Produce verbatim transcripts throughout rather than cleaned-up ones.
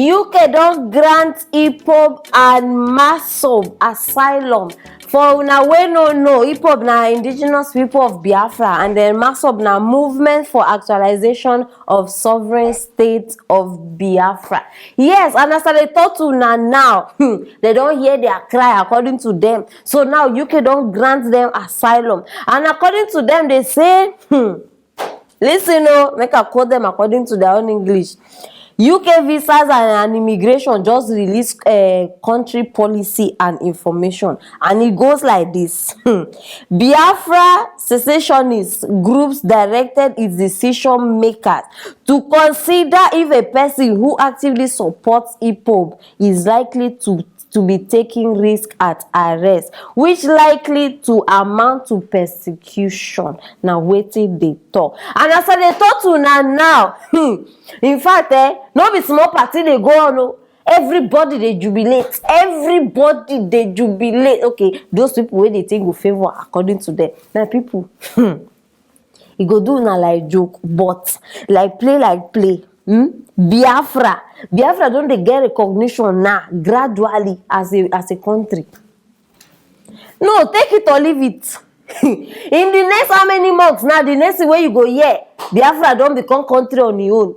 U K don grant IPOB and MASSOB asylum. For una wey no know, IPOB na Indigenous People of Biafra, and then MASSOB na Movement for Actualization of Sovereign State of Biafra. Yes, and as I dey talk to una now, hmm, they don hear their cry, according to them. So now U K don grant them asylum. And according to them, they say, hmm, listen o, make I quote them according to their own English. U K visas and, and immigration just release uh, country policy and information, and it goes like this. Hmm. Biafra secessionist groups directed its decision makers to consider if a person who actively supports IPOB is likely to to be taking risk at arrest, which likely to amount to persecution. Na wetin dey talk. And as I dey talk to una now, hmm, in fact, eh, no be small party dey go on o. Everybody dey jubilate. Everybody dey jubilate. Okay, those people wey dey think go favour, according to them, na people, hmm, e go do una like joke, but like play like play, hmm? Biafra, Biafra don dey get recognition now, gradually, as a as a country. No, take it or leave it. In the next how many months now, the next thing wey you go hear, Biafra don become country on im own.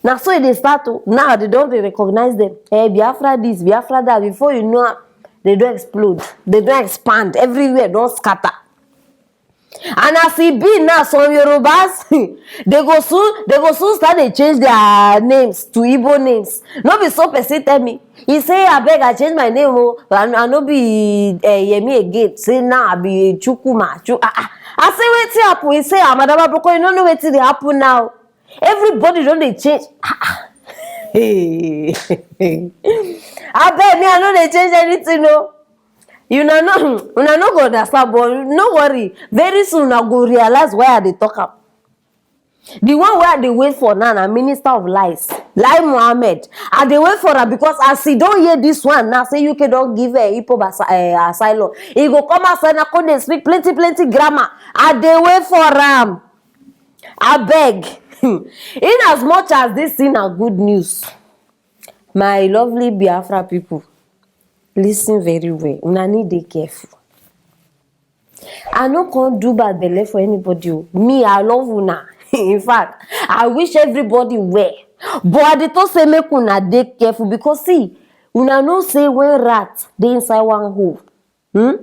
Na so e dey start o. Now they don dey recognize them. Eh, Biafra this, Biafra that. Before you know am, they don explode, they don expand, everywhere don scatter. And as e be now, some Yorubas, they go soon they go soon start dey change their names to Igbo names. No be so person tell me. He say, "Abeg, I change my name o. I, I no be uh, Yemi again. Say now I be Chukwuma." Chu- ah, ah. I say, "Wetin happen?" He say, "Ah, Madam Abroko, you no know wetin dey happen now. Everybody don dey change." Ah, ah. Hey. Abeg, me, I no dey change anything o. Una no una no go understand, but no worry. Very soon una go realize why I dey talk am. The one wey I dey wait for now na Minister of Lies, Lai Mohammed. I dey wait for am because as e don hear this one now, say U K don give uh, IPOB as, uh, asylum. E go come outside now, come dey speak plenty plenty grammar. I dey wait for am. Abeg, in as much as this thing na good news, my lovely Biafra people, listen very well. Una need dey careful. I no come do bad belle for anybody o. Me, I love una. In fact, I wish everybody well. But I dey talk say make una dey careful because see, una know say when rat dey inside one hole, hmm,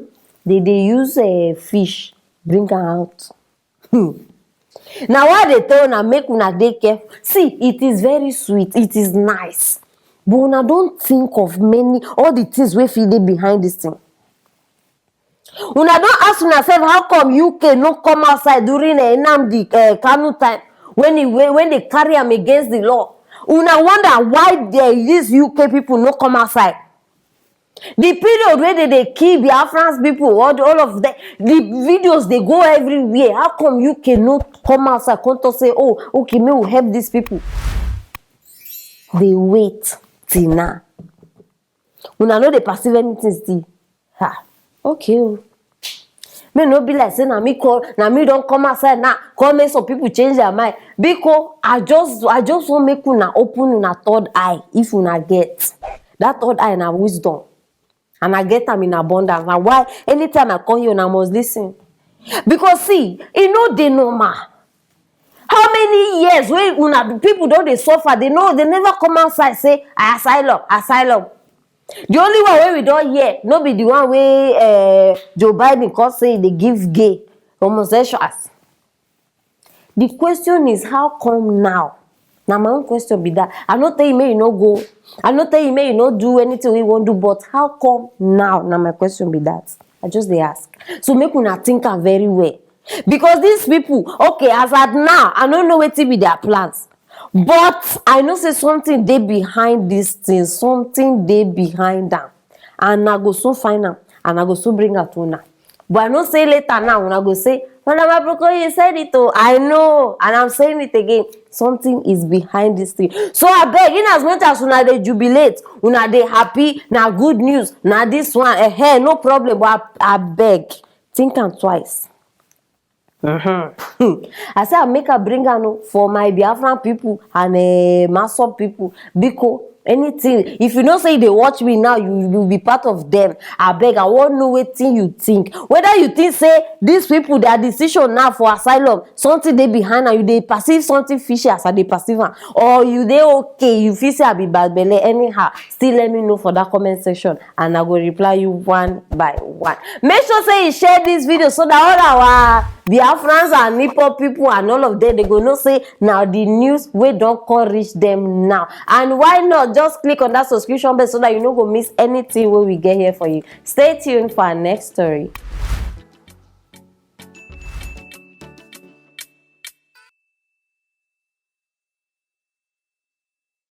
they dey use uh, fish bring am out. Hmm. Na why I dey tell una make una dey careful. See, it is very sweet, it is nice. But una don think of many, all the things wey fit dey behind this thing. Una don ask una sef how come U K no come outside during uh, Nnamdi uh, Kanu time when he when they carry am against the law. Una wonder why they, these U K people no come outside. The period wey they dey kill Biafrans people, all, the, all of them, the videos dey go everywhere. How come U K no come outside come talk say, "Oh, okay, make we help these people"? Dey wait till now. Una no dey perceive anything still. Ha, okay o. Me no be like say na me call, na me don come outside now, come make some people change their mind. Biko, I just I just wan make una open una third eye if una get. That third eye na wisdom. And I get am in abundance. Na why anytime I come here, una must listen. Because see, e no dey normal. How many years wey una people don dey suffer, they no they never come outside say, "Ah, asylum, asylum." The only one wey we don hear no be the one wey uh, Joe Biden come say they give gay homosexuals. The question is, how come now? Na my own question be that. I no tell you make you no go. I no tell you make you no do anything wey you wan do, but how come now? Na my question be that. I just dey ask. So make una think am very well. Because these people, okay, as at now, I no know wetin be their plans. But I know say something dey behind this thing, something dey behind am. And I go soon find am, and I go soon bring am to una. But I know say later now, una go say, "Madam Abroko, you said it o." I know, and I'm saying it again. Something is behind this thing. So I beg, in as much as una dey jubilate, una dey happy, na good news, na this one, eh, eh, no problem. But I, I beg, think am twice. Uh-huh. I say I make I bring am o for my Biafran people and uh, Maso people. Biko, Anything, if you know say you dey watch me now, you you be part of them. Abeg, I wan know wetin you think, whether you think say these people, their decision now for asylum, something dey behind am, you dey perceive something fishy as I dey perceive am, or you dey okay, you feel say I be bad belle anyhow, still let me know for that comment section and I go reply you one by one. Make sure say you share this video so that all our Biafrans and Nipo people and all of them, they go know say now the news wey don come reach them now. And why not just click on that subscription bell so that you no go miss anything wey we get here for you. Stay tuned for our next story.